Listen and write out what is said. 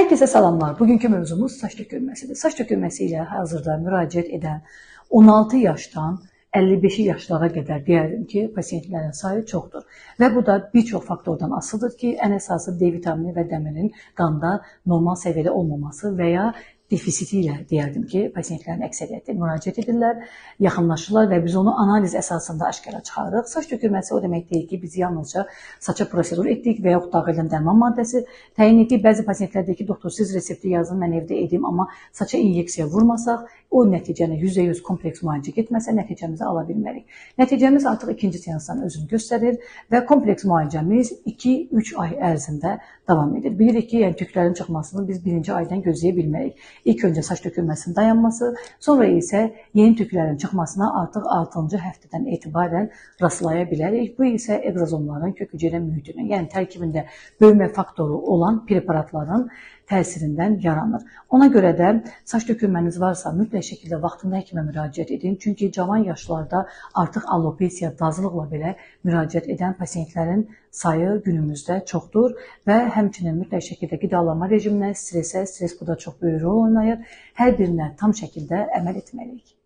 Herkese salamlar. Bugünkü mövzumuz saç tökülməsidir. Saç tökülməsi ilə hazırda müraciət edən 16 yaşdan 55 yaşlara qədər deyərdim ki, pasiyentlərin sayı çoxdur. Və bu da bir çox faktordan asılıdır ki, ən əsası D vitamini və dəmirin qanda normal səviyyədə olmaması və ya defisiti ilə deyərdim ki, pasiyentlərin əksəriyyəti müraciət edirlər, yaxınlaşırlar və biz onu analiz əsasında aşkara çıxarırıq. Saç tökülməsi o demək deyil ki, biz yalnızca saça prosedur etdik və yaxud daxildən dərman maddəsi təyin etdik. Bəzi pasiyentlər deyir ki, doktor siz resepti yazın, mən evdə edim, amma saça inyeksiya vurmasaq, o nəticəni 100% kompleks müalicə getməsə nəticəmizi ala bilmərik. Nəticəmiz artıq ikinci seansdan özünü göstərir və kompleks müalicəmiz 2-3 ay ərzində davam edir. Bilirik ki, yəni tüklərin çıxmasını biz birinci aydan gözləyə bilmərik. İlk öncə saç tökülməsinin dayanması, sonra isə yeni tüklərin çıxmasına artıq 6-cı həftədən etibarən rastlaya bilərik. Bu isə egzozomların kök hüceyrə mühitinin, yəni tərkibində böyümə faktoru olan preparatların təsirindən yaranır. Ona görə də saç tökülməniz varsa mütləq şəkildə vaxtında həkimə müraciət edin. Çünki cavan yaşlarda artıq alopesiya, dazlıqla belə müraciət edən pasiyentlərin sayı günümüzdə çoxdur və həmçinin mütləq şəkildə qidalanma rejiminə, stresə, stres burada çox böyük rol oynayır. Hər birinə tam şəkildə əməl etməliyik.